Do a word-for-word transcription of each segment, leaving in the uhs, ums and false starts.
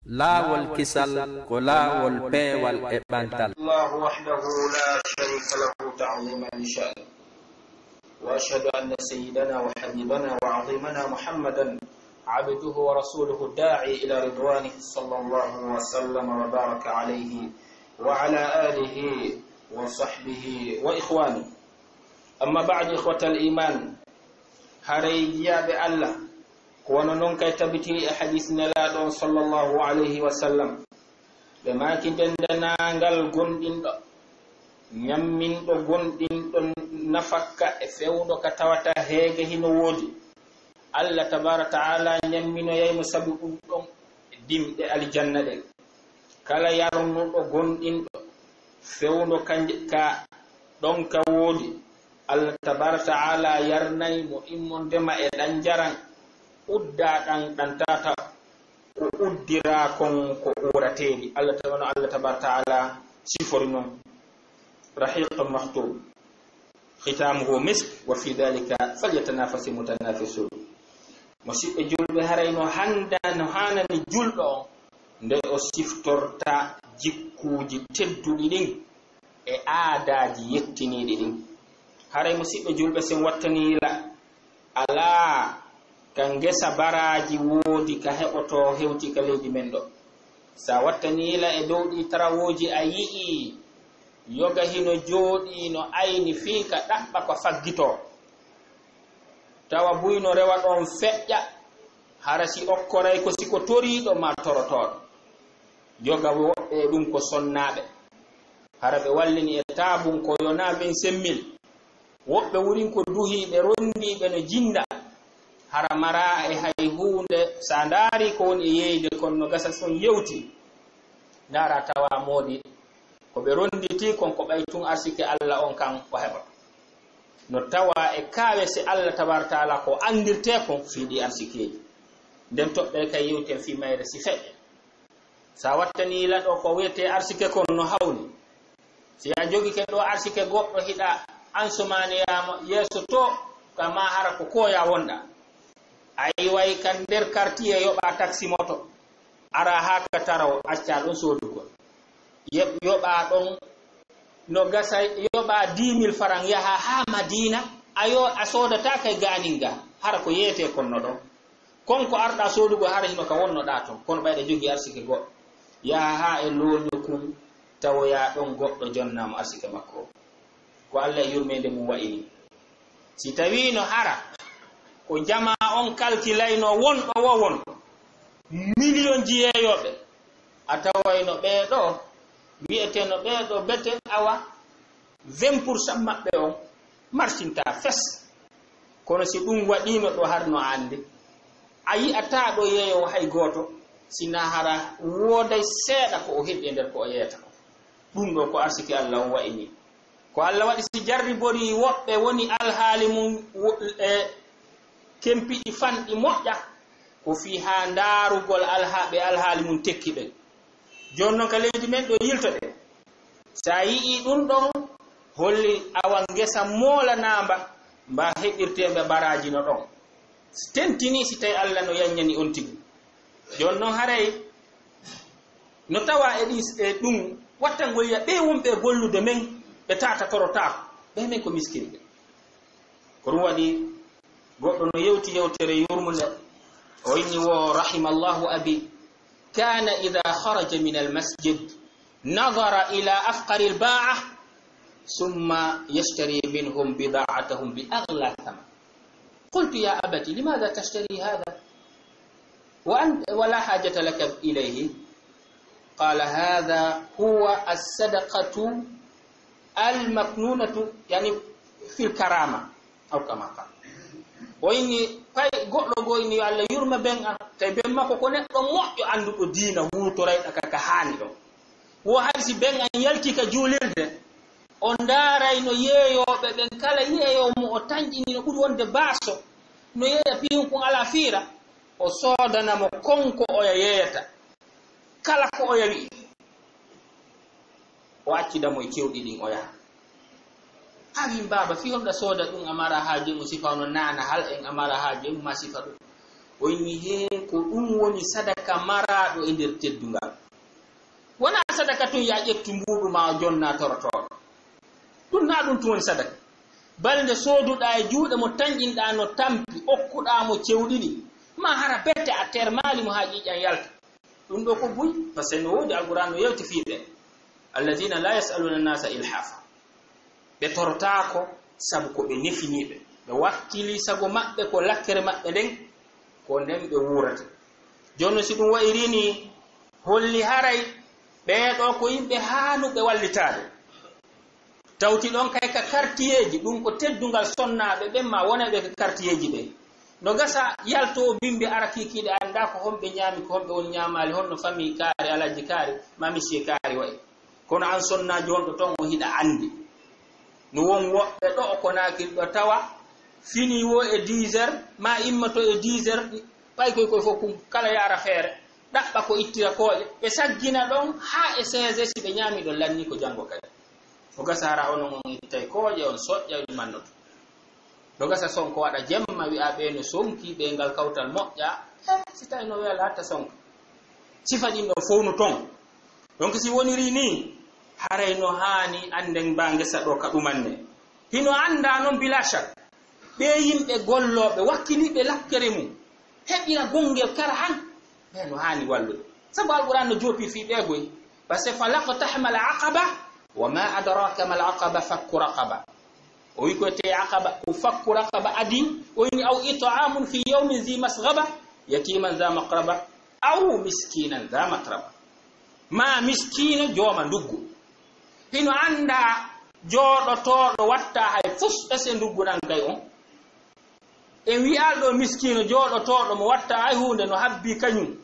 Laawol kisal ko laawol peewal e ɓantal. الله وحده لا شريك له تعظيما لشأنه. وأشهد أن سيدنا وحبيبنا وعظيمنا محمدا عبده ورسوله الداعي إلى رضوانه صلى الله وسلم وبارك عليه وعلى آله وصحبه وإخوانه. أما بعد، إخوة الإيمان، haray jiyaaɓe Allah, ko wano non kay tabiti e hadis Nelaaɗo on sallallahu alayhi wa sallam, ɓe maaki, denndanaangal gomɗinɗo, ñamminɗo gomɗinɗo nafakka e fewndo ka tawata heege hino woodi, Allah tabaaraka ta'ala ñamminoyay mo sabu ɗum ɗon dimɗe aljanna ɗen. Kala yarnuɗo gomɗinɗo fewndo ka, ka ɗon ka woodi, Allah tabaaraka ta'ala yarnay mo immondema e ɗan njaran udda ɗan, ɗan tata ko uddira kon ko uurateeri. Allah ta-, wano Allah tabaaraka ta'ala sifori non, rahiqun makhtum, khitamuhu misk, wa fi dhalika falyatanafasi mutanafisun. Musiɓɓe julɓe, haray no handa, no haanani julɗo on nde o siftorta jikkuuji tedduɗi ɗin e aadaaji yettiniiɗi ɗin. Haray musiɓɓe julɓe, sen wattanii la, alaa ka ngesa baraaji woodi ka heɓotoo hewti ka leydi men ɗo. Sa wattanii la e dow ɗii tarawooji a yi'ii yoga hino jooɗii no ayni fii ka ɗaɓɓa ko faggitoo. Tawa buy no rewa ɗon feƴƴa, hara si okkoray ko si ko toriiɗo maa torotooɗo. Yoga woɓɓe e ɗum ko sonnaaɓe. Hara ɓe wallini e taabun ko yonaa vingt-cinq mille. Woɓɓe wurin ko duhiiɓe, rondiiɓe no jinda. Hara maraa e hay huunde, sa ndaari ko woni e yeeyde kon no gasa son yewti. Ndaara tawa moodi ko ɓe ronditi kon ko ɓay tun arsike Allah on kan o heɓoto. No tawa e kaawe se Allah tabaaraka ta'ala ko anndirtee kon fii ɗii arsikeeji. Nden toɓɓere kay yewten fii mayre si feƴƴe. Sa wattanii la ɗo ko wi'etee arsike kon no hawni. Si a jogike ɗo arsike goɗɗo hiɗa ansomaniyaama yeeso to, ka ma hara ko koya wonɗa. A iway ka nder kartiye yoɓa taksi moto. Ara haa ka taraw, acca ɗon soodugol. Yeɓ-, yoɓa ɗon no gasa, yoɓa dix mille faran yaha haa Madina, a yo, a soodata kay gaanin ga, hara ko yeetee kon no ɗon. Kon ko arɗa soodugol, hara hino ka wonnoɗa ton, kono ɓayɗa jogii arsike goɗɗo. Yaha haa e looño kun, tawoya ɗon goɗɗo jonnaama arsike makko. Ko Allah e yurmeende mum wa'i ni. Si tawiino hara ko jamaa on kalkilaynoo won ɗo wo won, miliyonji yeeyooɓe, a tawayno ɓee ɗoo, wi'eteno ɓee ɗoo bete awa vingt pour cent maɓɓe on marsinta fes. Kono si ɗum waɗiino ɗo har no anndi, a yi'ataa ɗo yeeyoowo hay gooto, si na hara wooday seeɗa ko o heɓi e nder ko o yeeyata ko. Ɗum ɗoo ko arsike Allah on wa'i ni. Ko Allah waɗi si jarribori woɓɓe woni alhaali mum wo-, e kempiɗi fanɗi moƴƴa, ko fii haa ndaarugol alha-, ɓe alhaali mum tekki ɓen. Jooni non ka leydi men ɗo yiltoɗen. Sa yi'ii ɗum ɗon, holli awa ngesa moolanaamba mba heɓirtee mba baraaji no ɗon. Tentinii si tawi Allah no yanñani on tigi. Jooni non haray no tawa e ɗi, e ɗum wattangol ya ɓe wonɓe e gollude men, ɓe tata torotaako. Ɓe men ko miskinɓe. Ko ɗum waɗi goɗɗo no yewti yewtere yurmunde, o inni wo: "Rahimallahu abi, kana idha kharaja min al-masjid nadhara ila afqari al-ba'a, thumma yashtari minhum bida'atahum bi aghla thaman." قلت: "يا أبت، لماذا تشتري هذا وأنت، ولا حاجة لك إليه؟" قال: "هذا هو الصدقة المكنونة، يعني، في الكرامة." Aw kama qal. O inni, pay goɗɗo goo inni, yo Allah yurma ben an, tawi ben makko ko neɗɗo moƴƴo, annduɗo diina, huutorayɗo ka, ka haani ɗon. Wo hay si ben an yalti ka juulirde, o ndaaray no yeeyooɓe ɓen, kala yeeyoowo mo o tanƴini no ɓuri wonde baaso, no yeeya piyun kun alaa fiira, o soodana mo kon ko oya yeeyata, kala ko oya wi'i. O accida mo e cewɗi ɗin, o yaha. A wi, "Baaba, fii honɗa sooda ɗum, a mara haaje mum, sifa hono naana hal en, a mara haaje mum, ma sifa ɗum?" O inni heen ko ɗum woni sadaka maraaɗo e nder teddungal. Wonaa sadaka tun ya ƴettu mbuuɗu ma o jonna torotooɗo. Ɗum na ɗum tun woni sadaka. Balnde sooduɗaa e juuɗe mo tanƴinɗaa no tampi, okkuɗaa mo cewɗiɗi, ma hara bette a termaali mo haa ƴiiƴan yalta. Ɗum ɗo ko buy, parce que no woodi Alquraan no yewti fii ɓe. Alladina la yasaluna nasa ilhafa. Ɓe torotaako sabu ko ɓe nefiniiɓe. Ɓe wakkili sago maɓɓe ko lakkere maɓɓe nden, ko nden ɓe wuurata. Jooni si ɗum wa'iri ni, holli haray ɓee ɗoo ko yimɓe haanuɓe wallitaade. Tawti ɗon kay ka kartiyeeji, ɗum ko teddungal sonnaaɓe ɓen ma wonayɓe ka kartiyeeji ɓen. No gasa yaltoo bimbi ara kiikiiɗe anndaa ko honɓe ñaami, ko honɓe woni ñaamaali, honno famii kaari, alhaji kaari, ma misiye kaari wa'i. Kono an sonnaajo wonɗo ton on hiɗa anndi. No won woɓɓe ɗo ko naakil ɗo tawa fini wo e dix heures, ma immoto e dix heures, ɓay koy koy fof kum kala yaara feere, ɗaɓɓa ko ittira kooƴe, ɓe saggina ɗon haa e seize heures si ɓe ñaami ɗon lanni ko janngo kadi. O gasa hara onon on ittay kooƴe, on soƴƴa, on mannoto. No gasa sonko waɗa jemma, wi'a ɓe no sonki, ɓe ngal kawtal moƴƴa. Eh, si tawi no wela hatta sonko. Sifa ɗin ɗon fof no ton. Donc si woniri ni, haray no haani annden ba ngesa ɗo ka ɗumanne. Hino annda non bila shak. Ɓe yimɓe gollooɓe, wakkiliiɓe lakkere mum, heɓira gonngel kara han. Ɓe no haani wallude. Sabu Alquraan no joopi fii ɓe goy. Parce que falaqtahama al-aqaba, wa ma adraka ma al-aqaba, fakku raqaba. O wi ko te aqaba, ko fakku raqaba adi, o ini aw it'amun fi yawmin zi masghaba, yatiman za maqraba, aw miskinan za matraba. Ma miskiino jooma nduggu. Hino annda jooɗotooɗo watta hay fus ɓese nduggu nan gay on. E wi'al ɗo miskiino jooɗotooɗo mo watta hay huunde no habbi kañum,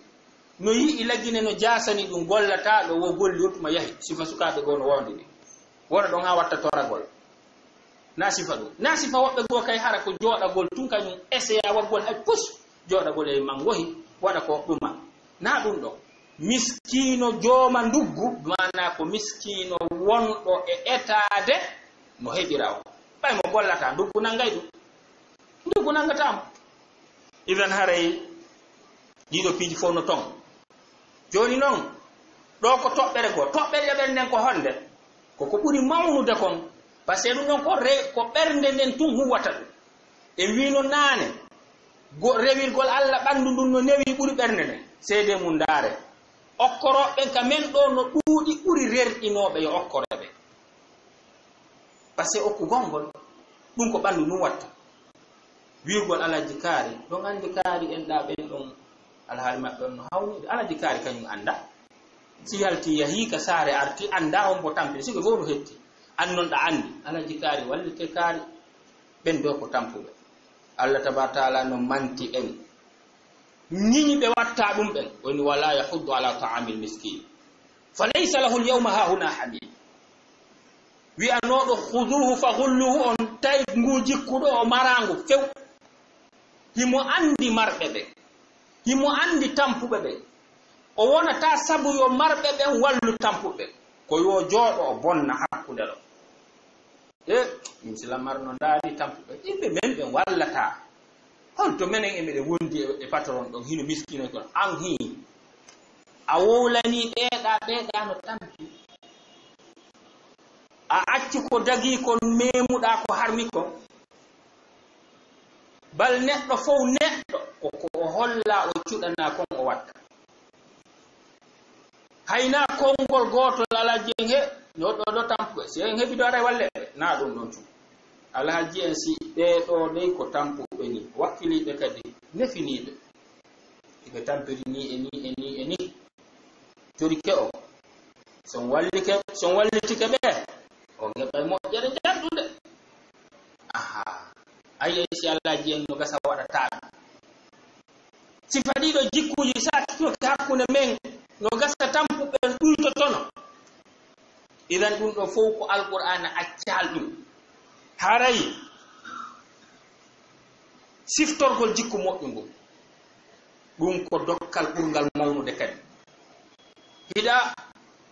no yi'i lagine no jaasani ɗum gollataa ɗo wo golli o tuma yahi, sifa sukaaɓe goo no wondi ɗi. Wona ɗon haa watta toragol. Na sifa ɗum. Na sifa woɓɓe goo kay hara ko jooɗagol tun kañum eseya waggol hay pus. Jooɗagol e mangohi waɗa ko ɗuma. Na ɗum ɗon. Miskiino jooma nduggu, maana ko miskiino wonɗo e etaade no heɓira o. Ɓay mo gollataa, nduggu nangay ɗum. Nduggu nangataa mo. Idan haray ɗiɗo piiji fof no ton. Jooni non, ɗo ko toɓɓere goo. Toɓɓere ɗiɗaɓere nden ko honde? Ko ko ɓuri mawnude kon. Parce que ɗum ɗon ko re-, ko ɓernde nden tun huwata ɗum. En wiino naane, go-, rewirgol Alla ɓanndu ndun no newi ɓuri ɓernde nden. Seedee mum ndaare. Okkorooɓe ɓen ka men ɗo no ɗuuɗi ɓuri rerɗinooɓe yo okkore ɓe. Parce que okkugol ngol, ɗum ko ɓanndu ndun watta. Wi'ugol Alhaji Kaari, ɗon anndi Kaari en ɗa ɓen ɗon alhaali maɓɓe on no hawni. Alhaji Kaari kañum annda. Si yalti yahii ka saare arti, annda on mbo tampiri, si ko fof no hetti. An non ɗa anndi. Alhaji Kaari wallite Kaari. Ɓen ɗo ko tampuɓe. Allah tabaaraka taala no manti en. Ñiñi ɓe watta ɗum ɓen. Woni wala yahuddu ala ta'amil miskin. Fa laysa lahu al-yawma hahuna hamim. Wi'anooɗo, "Khuduhu fa ghulluhu," on tawi ngu jikkuɗo o maraangu few. Himo anndi marɓe ɓen. Himo anndi tampuɓe ɓen. O wonata sabu yo marɓe ɓen wallu tampuɓe ɓen. Ko yo jooɗo o bonna hakkunde ɗo. E, min si lamar no ndaari tampuɓe. Yimɓe men ɓen wallata. Honto menen e meɗen wondi e, e patron ɗon hino miskino kon? An hi. A wowlani ɓeeɗa, ɓeeɗa no tampi. A acci ko dagi kon memuɗa ko harmi kon. Bal neɗɗo fow neɗɗo, ko, ko o holla o cuɗana kon o watta. Hayna konngol gootol alaa jeen he, no ɗo ɗo tampuɓe. Si en heɓi ɗo aray walle ɓe, na ɗum ɗon tun. Alhaji en si ɓee ɗo dey ko tampuɓe ni, wakkiliiɓe kadi nefiniiɓe. Iɓe tampiri ni e ni e ni e ni. Torike o. So on wallike, so on wallitike ɓe, on heɓay moƴƴere janɗunde. Aha. Ayi, si Alhaji en no gasa waɗata ɗum. Sifa ɗiɗo jikkuuji sattunoki hakkunde men, no gasa tampuɓe ɗuytotono. Idan ɗum ɗo fow ko Alqur'aana accal ɗum. Haray siftorgol jikku moƴƴu ngun, ɗum ko dokkal ɓurngal mawnude kadi. Hiɗa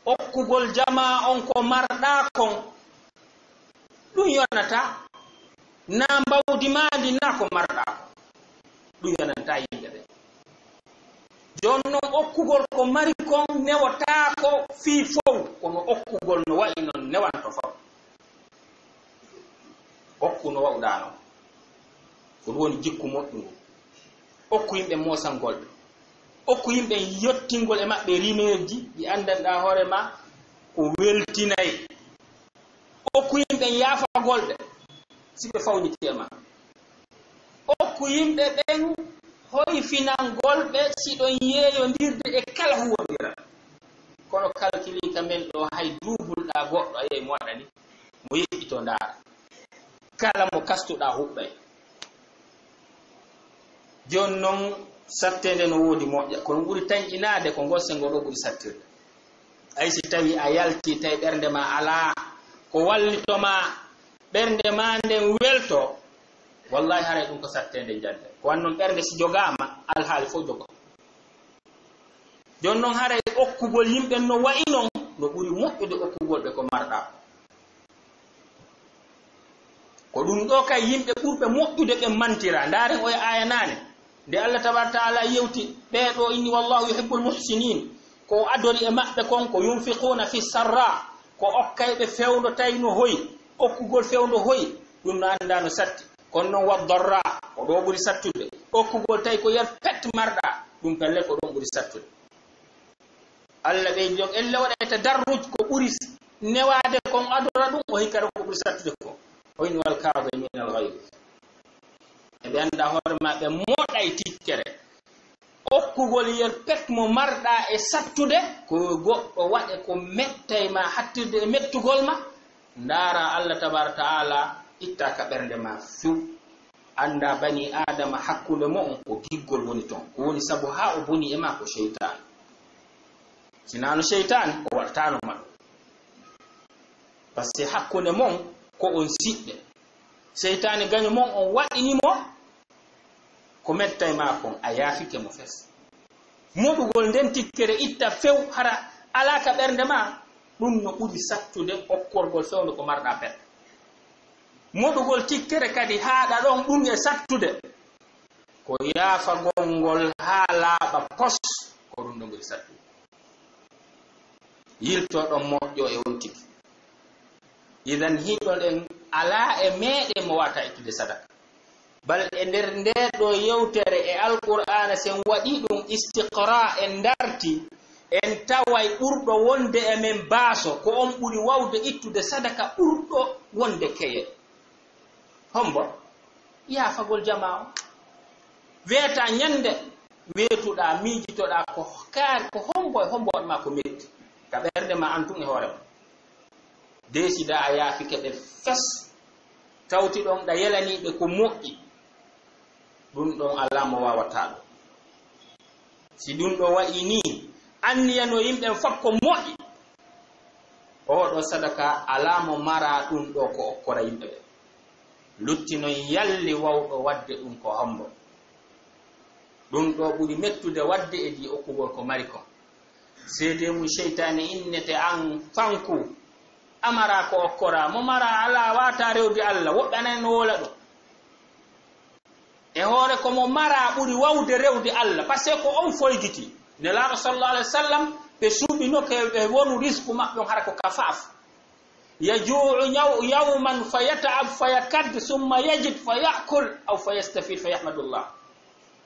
okkugol jamaa on ko marɗaa kon, ɗum yonata, na mbawdi maa ndi na ko marɗaa kon. Ɗum yonanta yimɓe ɓe. Jooni noon, okkugol ko mari kon newotaako fii fow, kono okkugol no wa'i noon newanto fow. Okku no wa'uɗaa noon. Ko ɗum woni jikku moƴƴungu. Okku yimɓe moosangol ɓe. Okku yimɓe yottingol e maɓɓe rimeerji ɗi anndanɗaa hoore maa ko weltinay. Okku yimɓe yaafagol ɓe si ɓe fawnitii e maa. Okku yimɓe ɓen hoyfinangol ɓe si ɗon yeeyondirde e kala huwondiral. Kono kalkilii ka men ɗoo, hay duubulɗaa goɗɗo a yey mo waɗani, mo yeƴƴitoo ndaara. Kala mo kastuɗaa huɓɓay. Jooni noon, satteende no woodi moƴƴa, kono ɓuri tanƴinaade ko ngol senngo ɗoo ɓuri sattirde. Hay si tawii a yaltii, tawi ɓernde maa alaa ko wallito maa, ɓernde maa nden welto, wallaahi haray ɗum ko satteende njande. Ko wayi noon ɓernde si jogaama, alhaali fof jogo. Jooni noon haray okkugol yimɓe no wayi noon, no ɓuri moƴƴude okkugol ɓe ko marɗaa. Ko ɗum ɗoo kay yimɓe ɓurɓe moƴƴude ɓe mantira. Ndaaren oya aaya naane. Nde Allah tabaaraka taala yewti ɓee ɗoo inni, "Wallahu yuhibbul muhsinin." Ko o adori e maɓɓe kon, ko yunfiquna fi sarra, ko okkay ɓe fewndo tawi no hoyi, okkugol fewndo hoyi, ɗum no anndaa no satti. Kono noon wa darra, ko ɗoo ɓuri sattude. Okkugol tawi ko yer pet marɗaa, ɗum pelle ko ɗum ɓuri sattude. Allah ɓeydi ɗon, elle waɗa e tadarruj ko ɓuri newaade kon adora ɗum, o hikka ɗon ko ɓuri sattude kon. O inni, "Wal kaazimina al ghayz." E ɓe annda hoore maɓɓe moɗay tikkere. Okkugol yer pet mo marɗaa e sattude, ko goɗɗo waɗe ko mettay ma hattirde e mettugol ma, ndaara Allah tabaaraka taala itta ka ɓernde ma few. Annda bani Aadama hakkunde mo'on ko giggol woni ton. Ko woni sabu haa o boni e ma ko seytaane. Sinaa no seytaane, o waɗataano ma ɗum. Parce que hakkunde mon ko on siɓɓe. Seytaane gaño mon on waɗɗini mo ko mettay ma kon, a yaafike mo fes. Moɗugol nden tikkere itta few hara alaa ka ɓernde ma, ɗum no ɓuri sattude okkorgol fewndo ko marɗa pet. Moɗugol tikkere kadi haaɗa ɗon, ɗum e sattude. Ko yaafagol ngol haa laaɓa pos, ko ɗum ɗo ɓuri sattude. Yilto ɗon moƴƴo e on tigi. Idan hiɗon en alaa e meɗen mo wata ittude sadaka. Bal e nder nde ɗo yewtere e Alqur'aana, sen waɗi ɗum istiqra, en darti, en taway ɓurɗo wonde e men baaso, ko on ɓuri wawde ittude sadaka ɓurɗo wonde keye. Hombo? Yaafagol jamaa o. Weeta ñande, weetuɗaa, miijitoɗaa ko kaari, ko hombo e hombo waɗ ma ko metti. Ka ɓernde ma an tun e hoore ma. Deesida a yaafike ɓe fes. Tawti ɗon ɗa yelanii ɓe ko moƴƴi. Ɗum ɗon alaa mo waawataa ɗum. Si ɗum ɗo wa'i nii, anniya no yimɓe fof ko moƴƴi. Oo ɗo sadaka alaa mo maraa ɗum ɗo ko okkora yimɓe ɓe. Lutti non yalli wawɗo waɗde ɗum ko hombo. Ɗum ɗo ɓuri mettude waɗde e di okkugol ko mari kon. Seedee mum seytaane innete an fanku. A maraa ko okkora. Mo maraa alaa waawataa rewde Allah. Woɓɓe ana en no woola ɗum. E hoore ko mo maraa ɓuri wawde rewde Allah, parce que ko on foygiti. Nelaaɗo sallallahu alaihi wasallam, ɓe suuɓino ke ɓe wonu risku maɓɓe on hara ko kafaaf. Yajuu'u yaw-, yawman fa yata'ab fa yakad, summa yajid fa ya'kul, aw fa yastafid fa yahmadullah.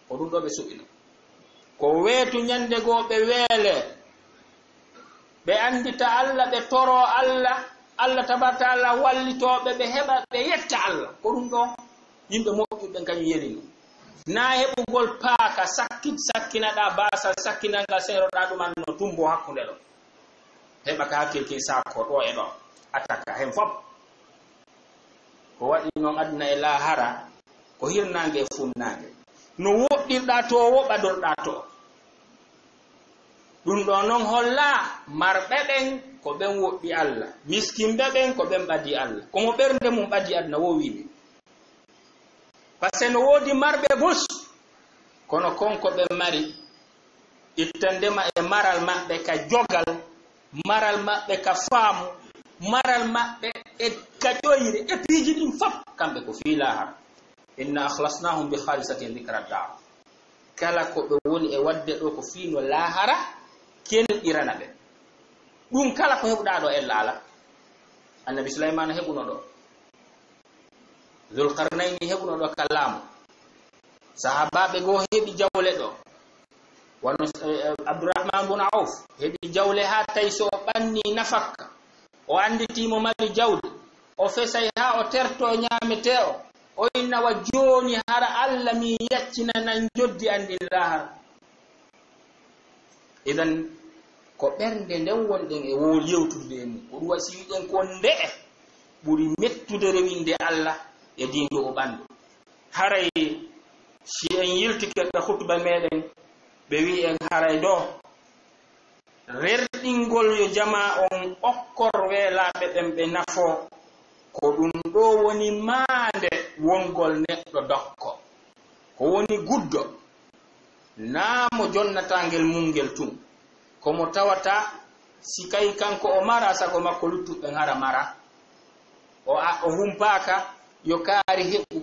Ko ɗum ɗo ɓe suuɓino. Ko weetu ñande goo ɓe weele. Ɓe anndita Allah, ɓe toroo Allah, Allah tabaaraka taala wallitoo ɓe, ɓe heɓa, ɓe yetta Allah. Ko ɗum ɗo yimɓe moƴƴuɓe ɓen kañum yelini. Naa heɓugol paaka, sakki-, sakkinaɗaa baasal, sakkinal ngal sehroɗaa ɗum an no tumbo hakkunde ɗo. Heɓa ka hakkil kin saako ɗo e ɗo, ataka hen fof. Ko waɗi noon aduna e laahara, ko hirnaange e funnaange. No woɗɗirɗaa to, wo ɓadorɗaa to. Ɗum ɗo noon hollaa marɓe ɓen ko ɓen woɗɗi Allah, miskinɓe ɓen ko ɓen ɓadii Allah. Ko mo ɓernde mum ɓadii aduna wo wiimi. Parce que no woodi marɓe bus, kono kon ko ɓe mari, ittandema e maral maɓɓe ka jogal, maral maɓɓe ka faamu, maral maɓɓe e ka ƴoyre, e piiji ɗin fof, kamɓe ko fii laahara. Inna akhlasnahum bi khalisatin dhikra dar. Kala ko ɓe woni e waɗde ɗo ko fii no laahara kelɗirana ɓe. Ɗum kala ko heɓuɗaa ɗo ella alaa. Annabi Sulaymaana heɓuno ɗo. Zulkarnayni heɓuno ɗo ka laamu. Sahaabaaɓe goo heɓi jawle ɗo. Wano, eh, eh, Abdurrahman bun Auf heɓi jawle haa tawi so o ɓanni nafakka. O annditi mo mari jawdi. O fesay haa o terto ñaametee o. O inna wa jooni hara Alla mi yaccinana njoddi an ndin laahara. Idan, ko ɓernde nden wonɗen e woo yewtude e mum. Ko ɗum waɗi si wiɗen ko nde'e ɓuri mettude rewinde Alla e diindo o ɓandu. Haray si en yiltike ka hutuba meɗen, ɓe wi'i en haray do rerɗingol yo jamaa on okkor weelaaɓe ɓen ɓe nafoo, ko ɗum ɗoo woni maande wongol neɗɗo dokko. Ko woni guddo, naa mo jonnata ngel mum ngel tun. Ko mo tawata si kay kanko o mara sago makko luttuɓe ɓen hara mara. O a-, o humpaaka, yo kaari heɓu,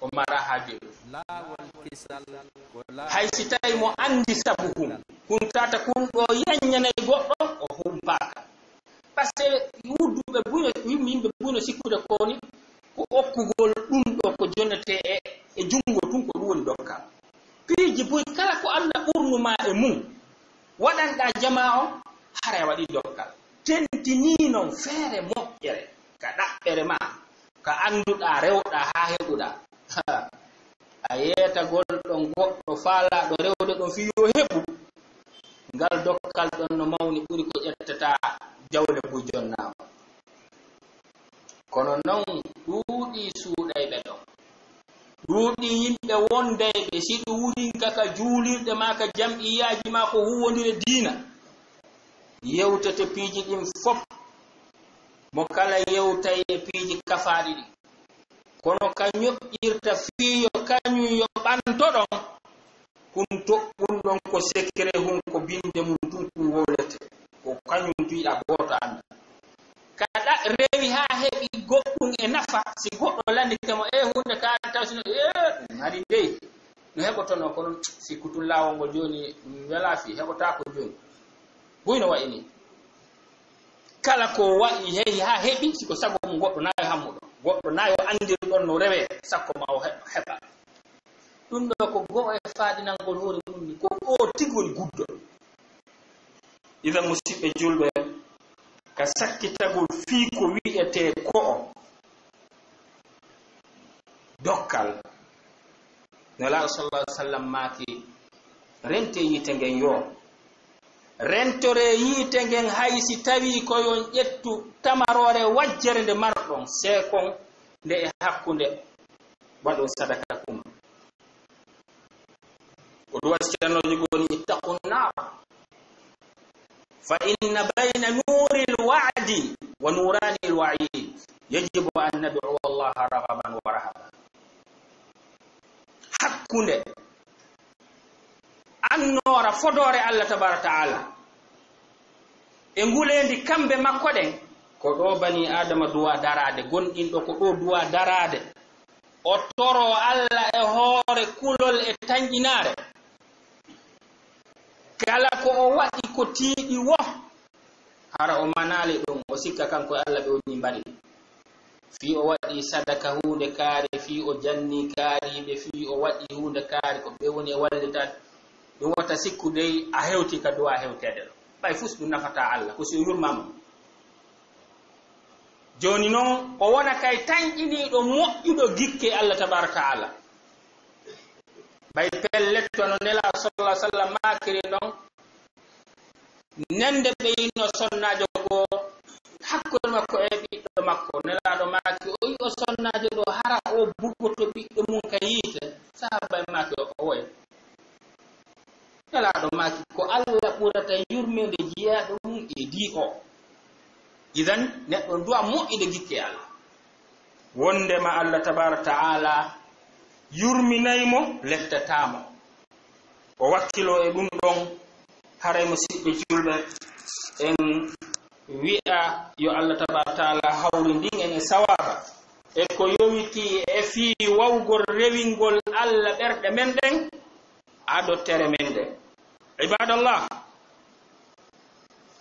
o mara haaju e ɗum. Laawol kisal ko laawol. Hay si tawi mo anndi sabu hun, hun tata kun ɗo yaññanay goɗɗo, o humpaaka. Parce que wudduɓe buy no, yimɓe, yimɓe buy no sikkude ko woni ko okkugol ɗum ɗo ko jonnete e, e junngo tun ko ɗum woni dokkal. Piiji buy kala ko Alla ɓurnu ma e mum, waɗanɗa jamaa on, haray a waɗi dokkal. Tentinii non feere moƴƴere ka ɗaɓɓere ma, ka annduɗa, rewɗa haa heɓuɗa. A yeetagol ɗon goɗɗo faalaaɗo rewde ɗon fii yo heɓu. Ngal dokkal ɗon no mawni ɓuri ko ƴettata jawle buy jonnaama. Kono non ɗuuɗii suuɗayɓe ɗon. Ɗuuɗii yimɓe wondayɓe, si ɗum wurinka ka juulirɗe maa ka jam'iyyaaji maa ko huuwondire diina. Yewtete piiji ɗin fof. Mo kala yewtay e piiji kafaaɗi ɗin. Kono ka ñoƴƴirta fii yo kañum yo ɓanto ɗon. Kun toɓɓun ɗon ko secret hun, ko binde mun tun kun wowlete. Ko kañum tun yiɗa gooto annda. Kaɗa rewi haa heɓi goɗɗum e nafa, si goɗɗo landike mo, e huunde ka taw sino, e ɗum hari dey. No heɓotono, kono si kutun laawol ngol jooni, mi welaa fii, heɓotaako jooni. Buy no wayi ni. Kala ko wayi heyi haa heɓi, si ko sago mum goɗɗo nayo hammuɗo. Goɗɗo nayo andir ɗon no rewe, sakko ma o he-, heɓa. Ɗum ɗo ko go'o e faaɗinangol hoore mum ni, ko ɗo tigi woni guddol. Idan, musiɓɓe julɓe, ka sakkitagol fii ko wi'etee ko'o dokkal, Nelaaɗo sallallahu alaihi wasallam maaki, rente yiite ngen yo. Rentore yiite ngen hay si tawii ko yon ƴettu tamaroore wajjere nde marɗon, seekon nde e hakkunde, waɗon sadaka kuma. Ko ɗum waɗi Ceerno jogi woni, "Ittaqu nnaar, fa inna bayna nuuril wa'di wa nuuraanil wa'iid, yajibu an nad'uwa Allaha raghaban wa rahaban." Hakkunde annoora fodoore Allah tabaaraka ta'ala e nguleendi kambe makko ɗen, ko ɗo bani Aadama duwa daraade, gonɗinɗo ko ɗo duwa daraade. O toro Allah e hoore kulol e tanƴinaare. Kala ko o waɗi ko tiiɗi wo, hara o manaali ɗum, o sikka kanko e Allah ɓe woni mbaɗi. Fii o waɗi sadaka huunde kaari, fii o janni kaariiɓe, fii o waɗi huunde kaari, ko ɓe woni e wallitaade. Ɗum wata sikku dey a hewti ka duwa hewteede ɗo. Ɓay fus ɗum nafataa Allah, ko si o yurmaama. Jooni non, o wona kay tanƴiniiɗo moƴƴuɗo gikke Allah tabaaraka ta'ala. Ɓay pellet, wano Nelaaɗo sallallahu alaihi wasallam maakiri non, nende ɓe yino sonnaajo goo hakkunde makko e ɓiɗɗo makko. Nelaaɗo maaki, o yi'o sonnaajo ɗo, hara o buggoto ɓiɗɗo mum ka yiite. Sahaaba en maaki, o woy. Nelaaɗo maaki, ko Allah ɓurata yurmeende jiyaaɗo mum e di o. Idan, neɗɗo du'a moƴƴude gikke Allah. Wondema Allah tabaaraka ta'ala yurminay mo, lettataa mo. O wakkiloo e ɗum ɗon, haray musiɓɓe julɓe, en wi'a yo Allah tabaaraka ta'ala hawrindin en e sawaaba. E ko yowiti e fii wawgol rewingol Allah ɓerɗe men ɗen, Ado tere men nde. عباد الله،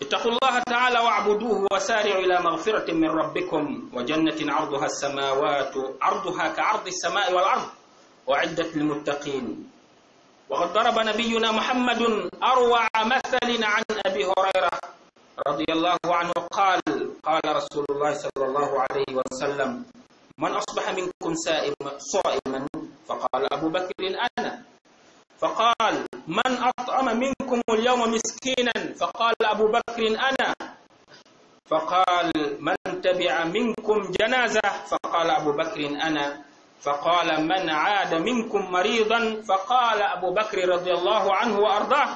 اتقوا الله تعالى واعبدوه وسارعوا إلى مغفرة من ربكم وجنة عرضها السماوات، عرضها كعرض السماء والأرض، أعدت للمتقين. وقد ضرب نبينا محمد أروع مثل عن أبي هريرة رضي الله عنه قال: قال رسول الله صلى الله عليه وسلم: من أصبح منكم سائم-، صائما؟ فقال أبو بكر: أنا. فقال: من أطعم منكم اليوم مسكينا؟ فقال أبو بكر: أنا. فقال: من تبع منكم جنازة؟ فقال أبو بكر: أنا. فقال: من عاد منكم مريضا؟ فقال أبو بكر رضي الله عنه وأرضاه: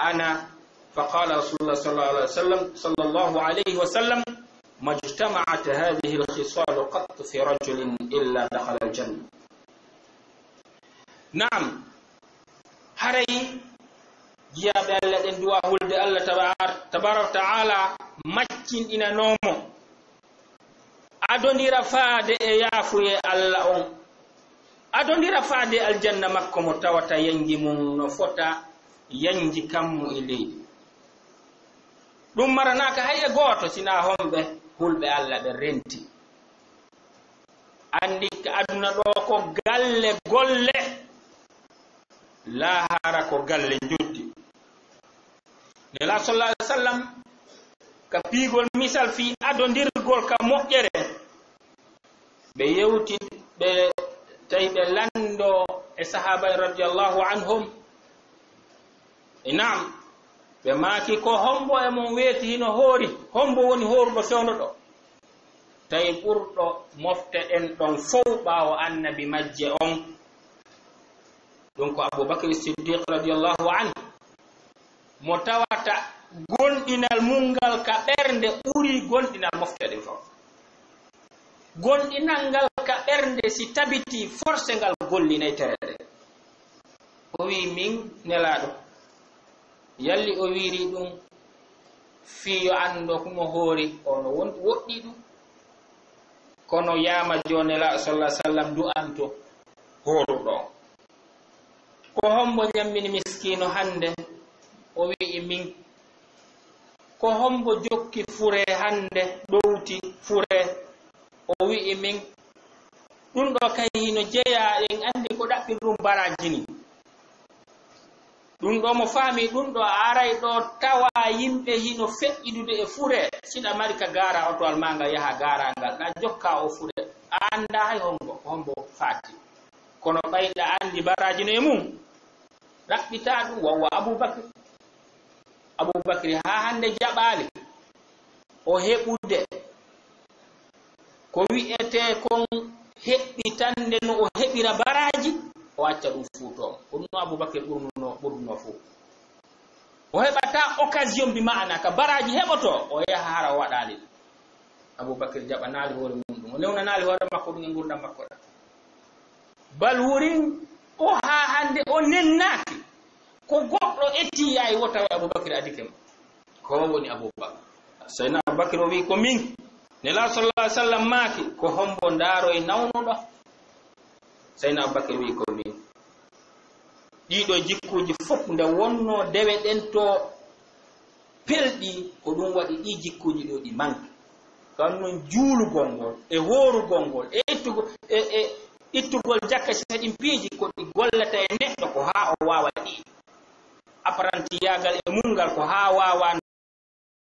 أنا. فقال رسول الله صلى الله عليه وسلم، صلى الله عليه وسلم: ما اجتمعت هذه الخصال قط في رجل إلا دخل الجنة. Naam, haray jiyaaɓe Allah ɗen duwa hulde Allah tabaar-, tabaaraka wa ta'ala maccinɗinanoomo. Adondira faade e yaafuye Allah on. Adondira faade aljanna makko mo tawata yanji mum no fota yanji kammu e leydi. Ɗum maranaaka hay e gooto sinaa homɓe hulɓe Allah ɓe renti. Anndi ka aduna ɗo ko galle golle, laahara ko galle njoddi. Nela sallallahu alaihi wasallam ka piigol misal fii adondirgol ka moƴƴere. Ɓe yewti, ɓe tawi ɓe lanndo e sahaaba en radiyallahu anhum. E naam, ɓe maaki ko hombo e mon weeti hino hoori, hombo woni hooruɗo fewndo ɗo? Tawi ɓurɗo mofte ɗen ɗon fow ɓaawo annabi majje on, ɗum ko Abu Bakr Siddiq radiyallahu anhu, mo tawata gonɗinal mum ngal ka ɓernde ɓuri gonɗinal mofte ɗen fow. Gonɗinal ngal ka ɓernde si tabiti, forse ngal gollinay tere ɗen. O wi'i, min Nelaaɗo, yalli o wiiri ɗum fii yo anndo ko mo hoori, ono won-, woɗɗi ɗum. Kono yaama jo Nelaaɗo sallallahu alaihi wasallam du'anto hooruɗo on. Ko hombo ɲammini miskiino hannde? O wi'i, min. Ko hombo jokki fure hannde, ɗowti fure? O wi'i, min. Ɗum ɗo kay hino jeyaa, en anndi ko ɗaɓɓir ɗum baraaji ni. Ɗum ɗo mo faami, ɗum ɗo a aray ɗo tawa yimɓe hino feƴƴidude e fure. Siɗa mari ka gaara oto al maa nga yaha gaara ngal, ɗa jokka o fure. A annda hay hongo, ko hombo faati. Kono ɓayɗa anndi baraaji no e mum. Ɗaɓɓita ɗum, wawa Abubakar. Abubakar haa hannde jaɓaali o heɓude ko wi'etee kon heɓɓitande no o heɓira baraaji, o acca ɗum fuuto. Ko ɗum no Abubakar ɓurnuno, ɓurnuno fuu. O heɓata occasion bi ma'ana ka baraaji heɓoto, o yaha hara o waɗaali ɗum. Abubakar jaɓanaali hoore mum ɗum. O newnanaali hoore makko ɗum e ngurdam makko ɗam. Bal wurin o haa hannde o nennaaki. Ko goɗɗo etti yaay wota e Abubakar adike mo. Ko woni Abubakar? Sayna Abubakar o wi'i ko min. Nela sallallahu alaihi wasallam maaki ko hombo ndaaro e nawnuɗo? Sayna Abubakar wi'i ko min. Ɗiɗo jikkuuji fof nde wonno dewe ɗen to pelɗi, ko ɗum waɗi ɗi jikkuuji ɗo ɗi manki. Kan non juulugol ngol, e hoorugol ngol, e ittugo-, e, e ittugol jakka si ɗin piiji ko ɗi gollata e neɗɗo ko haa o waawa ɗi. Apparentiyaagal e mum ngal ko haa waawa